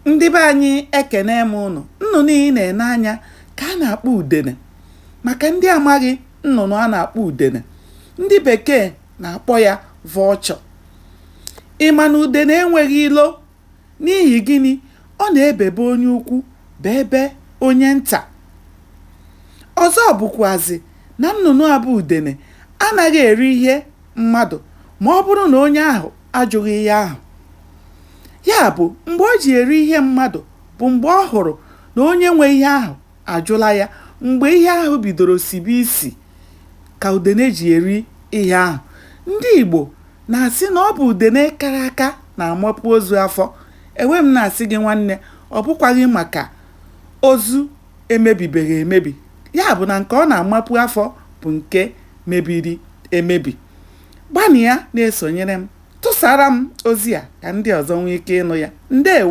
Ndị be anyị, ekene m ụnụ. Nnụnụ ị na-ene anya ka a na-akpọ udene. Maka ndị amaghị nnụnụ a na-akpọ udene, ndị bekee na-akpọ ya vulture. Ị ma na udene enweghị ilo? N'ihi gịnị? Ọ na-ebebe onye ukwu bebe onye nta. Ọzọ bụkwazị na nnụnụ a bụ udene anaghị eri ihe mmadụ ma ọ bụrụ na onye ahụ ajụghị ihe ahụ. Ya bụ, mgbe o ji eri ihe mmadụ bụ mgbe ọ hụrụ na onye nwe ihe ahụ ajụla ya. Mgbe ihe ahụ bidoro sibe isi ka udene ji eri ihe ahụ. Ndị Igbo na-asị na ọ bụ udene kara aka na-amapụ ozu afọ. Enwe m na-asị gị nwanne, ọ bụkwaghị maka ozu emebibeghị emebi. Ya bụ na nke ọ na-amapụ afọ bụ nke mebiri emebi. Gbanịa na-esonyere m, tụsara m ozi a ka ndị ọzọ nwee ike ịnụ ya. Ndewo.